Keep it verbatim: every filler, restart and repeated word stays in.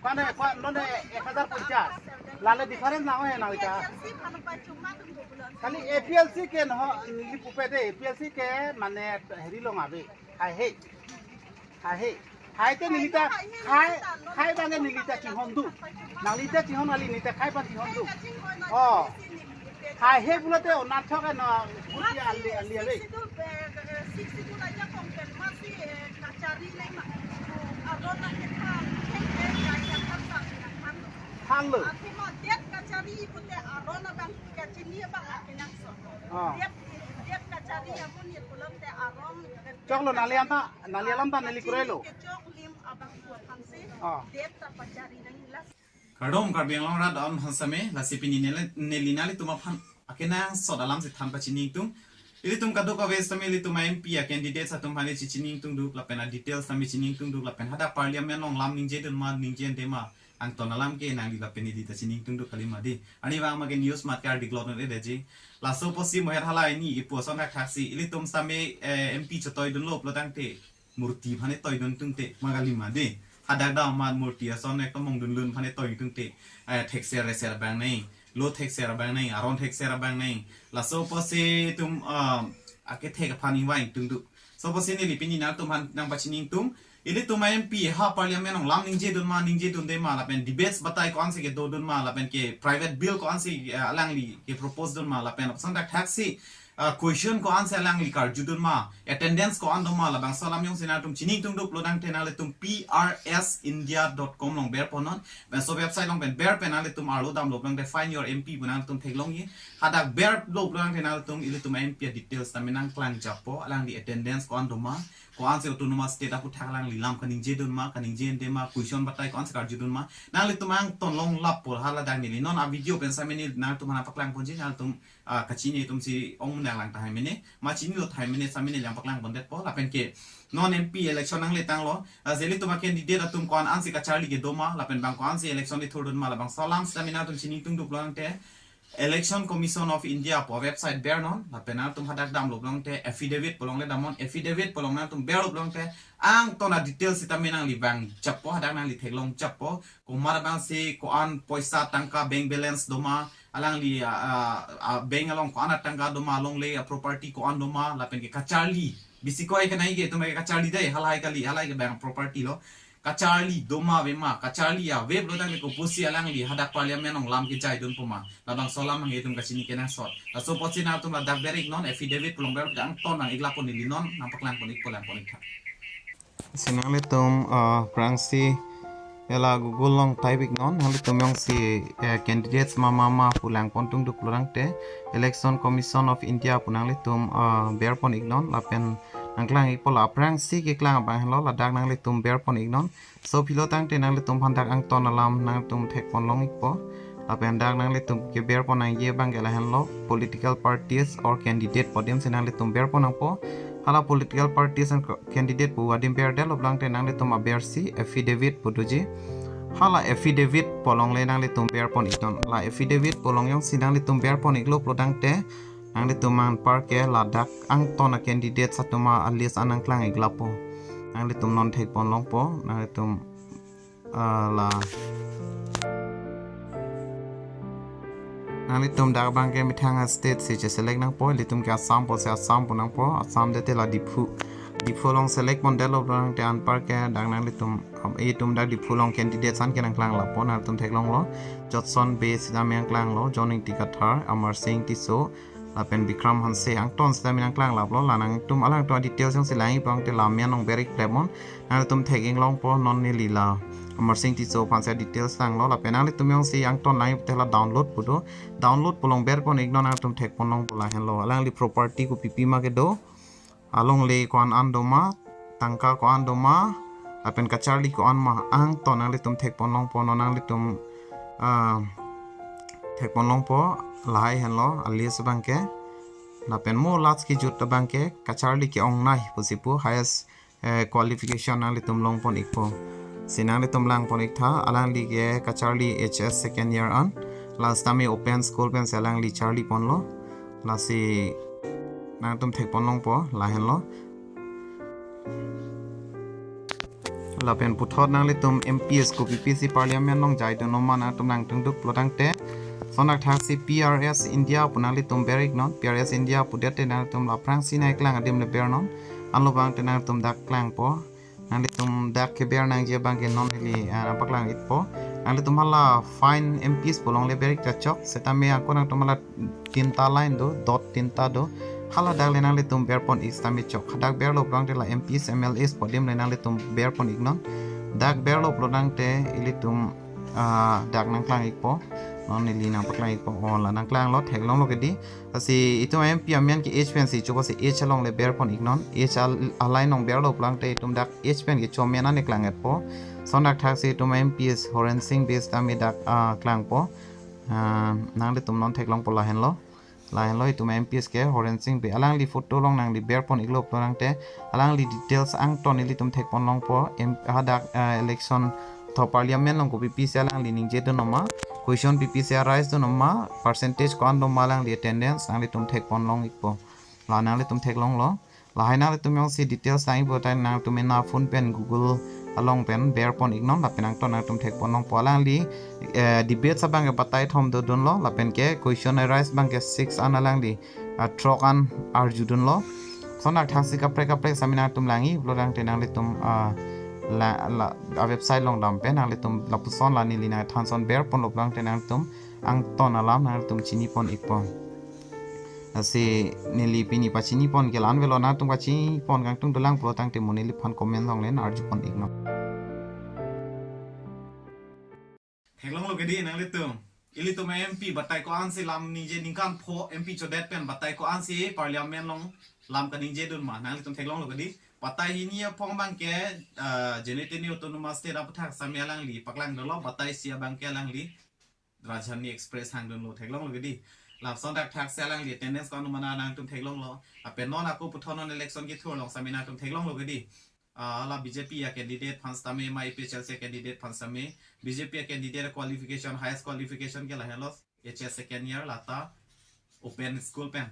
Mane, kwan, mane, এক হাজাৰ পঞ্চাশ. Lale difference nang-oi nang ita. Kali A P L C ke no, neli pupe de, A P L C ke mane heri long ave. Hai he. Hai he. Hai te neli ta, hai, hai bang neli ta chinghon do. Nangli ta chinghon, neli ta hai bang chinghon do. Oh. Hai he pulote onan thok no, buti ali, ali ave. Halo. Ah. Choklo, nangli anta, nangli alam ta neli kroilo. Ah. Kardom Karbi Anglong rat atum aphan same, lasi pini neli, neli nanglitum aphan akenangsot alam si than pachini ingtung. Ilitum kadokave sitame ilitum a-M P a-candidates atum aphan chechini ingtungduk, lapen a-details tame chini ingtungduk, lapen hadak parliament along lam ningjedun ma, ningjede ma, angton alam ke nangli lapen neli ta chini ingtungduk kali ma di. Arnivang ma ke news mat ke ardik lot non edeji. Laso apotsi moher hala ini ipu ason thakthak si ilitum sitame, eh, M P chotoidunlo pulotangte murti aphan toidun tungte ma kali ma di. Hadak dam amat murti ason ekta mongdunlun aphan toi tungte, eh, thekser reser abang nai, lo thekser abang nai, aron thekser abang nai. Laso apotsi itum, ah, akethek aphan ingvai ingtungduk. So apotsi neli pini nangtum aphan nangpachini ingtung. Ilitum a-M P ha parliament along lam ningjedun ma, ningjede ma, lapen debates batai ko-ansi kedodun ma, lapen ke private bill ko-ansi, eh, alangli kepropose dun ma, lapen lapuson thakthak si, ah, question ko-ansi alangli karjudun ma, attendance ko-an do ma, labangso alam jongsi nangtum chini ingtungduk pulotangte nanglitum P R S India dot com along berpon non. Laso website along pen ber pen nanglitum arlo damlo pulotangte Find Your M P pu nangtum theklongji. Hadak berlo pulotangte nanglitum ilitum a-M P a-details tame nangklang jappo, alangli attendance ko-an do ma, ko-ansi autonomous state aphuthak alangli lam kaningjedun ma, kaningjedunde ma, question batai ko-ansi karjudun ma, nanglitum angton longlappo. Hala dak neli non a-video pen sitame neli nangtum aphan paklang ponji, nangtum, ah, kachini atum si ong nanglang tahai mene, ma chinilo tahai mene sitame neli nangpaklang pondetpo, lapen ke non M P election nangle tanglo, ah, lasi ilitum a-candidate atum ko-an ansi kacharli kedo ma, lapen bang ko-ansi election lethurdun ma, labangso alam sitame nangtum chini ingtungduk pulotangte Election Commission of India pu website ber non, lapen nangtum hadak damlo pulotangte affidavit pu along le dam non, affidavit pu along nangtum berlo pulotangte angton a-details sitame nangli vang jappo, hadak nangli theklong jappo, komat abangsi ko-an poisa tangka bank balance do ma, alangli, ah, ah, ah, bank along ko-an atangka do ma, alongle a-property ko-an do ma, lapen ke kacharli bisi ko-ai kanai ke itum ke kacharli dei, halahai kali, halahai ke bank property lo. Kacharli do ma ave ma, kacharli ave pulotangte kopusi alangli hadak parliament along lam kejaidunpo ma, labangso alam nangtum kachini kenangsot. Laso apotsi nangtum ladak ber ik non, affidavit pu along ber, angton nang-ik lapu neli non nangpaklang pon ikpo, lang pon ik tha. Si nanglitum, ah, aphrangsi ela Google along type ik non, nanglitum jongsi, eh, candidates ma ma ma pu lang pon tungduk pulotangte Election Commission of India pu nanglitum, ah, berpon ik non, lapen nangklang ikpo, la aphrangsi keklang abang henlo, ladak nanglitum berpon ik non. So pulotangte nanglitum aphan dak angton alam nangtum thekpon long ikpo. Lapen dak nanglitum keberpon nangji abang ke lahenlo, political parties or candidate pu adim si nanglitum berpon nangpo. Hala political parties and co-, candidate pu adim berdetlo pulotangte nanglitum aber si affidavit pu doji. Hala affidavit pu along le nanglitum berpon ik non. La affidavit pu along jongsi nanglitum berpon iklo pulotangte nanglitum anparke ladak angton a-candidate atum a-list an nangklang ik lapo. Nanglitum non thekpon longpo, nanglitum, ah, la. Nanglitum dak abangke methang a-state si che-select nangpo, ilitum ke Assam pusi Assam pu nangpo, Assam dete la Diphu. Diphu along select pondetlo pulotangte anparke dak nanglitum, itum dak Diphu along candidates an ke nangklang lapo, nanglitum theklonglo. Jotson Bey sitame nangklanglo, John Ingti Kathar, Amar Singh Tisso, lapen Bikram Hanse, angton sitame nangklang laplo, la nangtum alangtum a-details jongsi lang ik pulotangte la me-an along ber ik klemon, nanglitum thek-ing longpo, non neli la Amar Singh Tisso aphan si a-details langlo, lapen nanglitum jongsi angton lang ik pute la download pu do, download pu along berpon ik non, nangtum thekpon longpo lahenlo, alangli property kopipi ma kedo, alongle ko-an an do ma, tangka ko-an do ma, lapen kacharli ko-an ma, angton nanglitum thekpon longpo, non nanglitum, ah, thekpon longpo, lahai henlo a-list abangke. Lapen mo last kejut abangke kacharli ke-ongnei pusi pu highest, eh, qualification nanglitum longpon ikpo. Si nanglitum langpon ik tha, alangli ke kacharli H S second year an, la sitame open school pensi alangli charli ponlo. Lasi nangtum thekpon longpo, lahenlo. Lapen puthot nanglitum M Ps kopi pisi parliament along jaidun ma nangtum nangtungduk pulotangte, lason dak thaksi P R S India pu nanglitum ber iknon. P R S India pudet te nangtum la aphrangsi nangkeklang adim le bernon. Anlo abang te nangtum dak klangpo. Nanglitum dak keber nangji abang ke non neli, ah, nangpaklang ikpo. Nanglitum hala fine M Ps pu along le ber ik ta chok. Setame ako nangtum hala tinta line do, dot tinta do. Hala dak le nanglitum berpon ik setame chok. Hadak berlo pulotangte la M Ps, M L As pu adim le nanglitum berpon iknon. Dak berlo pulotangte ilitum, ah, dak nangklang ikpo. Non neli nangpaklang ikpo. Oh, la nangklanglo, theklonglo kedi. Lasi itum M P amen ke age pensi chopo si age along le berpon iknon. Age al-, a-line along berlo pulotangte itum dak age pen kecho amen an keklang etpo. Lason dak thaksi itum M Ps Horen Sing Bey setame dak, ah, klangpo. Ah, nanglitum non theklongpo lahenlo. Lahenlo itum M Ps ke Horen Sing Bey. Alangli photo along nangli berpon iklo pulotangte alangli details angton ilitum thekpon longpo. M-, hadak, ah, election tho parliament along kopi pisi alangli ningjedun ma, question pi pisi arise dun ma, percentage ko-an do ma alangli attendance nanglitum thekpon long ikpo. La nanglitum theklonglo. Lahai nanglitum jongsi details nangji pulotangte nangtum ena phone pen Google along pen berpon iknon lapen angton nangtum thekpon longpo. Alangli, eh, debates abang ke batai thom dodunlo lapen ke question arise abang ke six an alangli, ah, throk an arjudunlo. Lason dak thaksi kaprek kaprek setame nangtum langji pulotangte nanglitum, ah, la, la, a-website along dam pen nanglitum lapuson la neli nangthanson berponlo pulotangte nangtum angton alam nangtum chinipon ikpo. Lasi neli pini pachinipon ke la-an avelo, nangtum pachinipon kangtung dolang pulotangte mo neliphan comment along le nang-arjupon iknon. Theklonglo kedi nanglitum. Ilitum M P batai ko-ansi lam ningje, ningkan pho M P chodet pen batai ko-ansi parliament along lam kaningjedun ma nanglitum theklonglo kedi. Batai hini aphong abang ke, ah, Jene Tene Autonomous State aphuthak setame alangli paklang dolo, batai isi abang ke alangli Rajdhani Express hangdunlo, theklonglo kedi. Lason dak thaksi alangli attendance ko-an do ma nangtum theklonglo. Lapen non ako puthot non election kethur along setame nangtum theklonglo kedi. Ah, la B J P a-candidate aphan setame ma A P H L C a-candidate aphan setame, B J P a-candidate qualification, highest qualification ke lahenlo H S second year lata open school pen.